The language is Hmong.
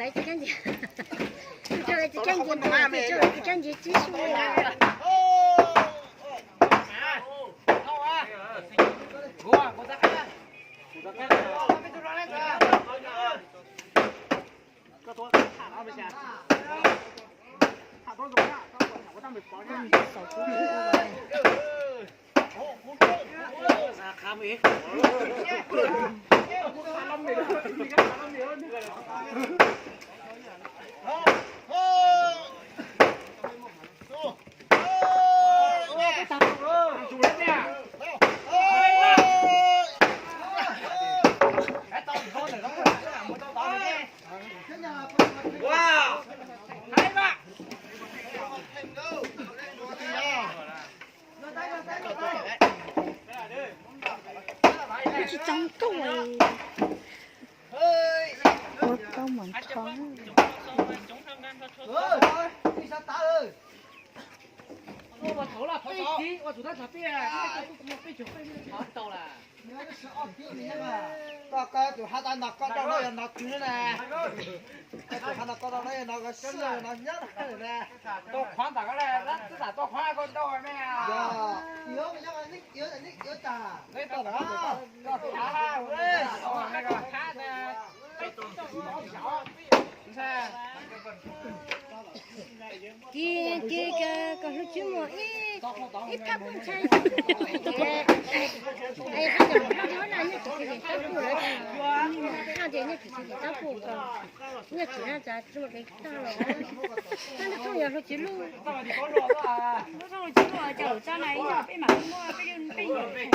Lawv tsis kab ntsis, tsis kab ntsis, tsis kab ntsis tib si li. Tsis txog nkauj, ua tau mas tho. Koj, koj tus hab tab no koj rau no yog no tswv na. Koj tus hab no koj rau no yog no sij no nyob na. Tau qhov ntawm ko, twb tau qhov koj rau ne. Ces, ces kom hluas tswb mus ib, ib phab pub ntshai, ces, es haj yam haj yog na nyiaj txiv tsis yeem tab pub lawm, haj tias nyiaj txiv tsis yeem tab pub ko, nyiaj txiv na tas tsis muaj kev tag los, tab nws thooj yog hluas tswb lub, lub thooj hluas tswb lub, cas lub txaj na ib yam peb mam muaj peb, peb yeem.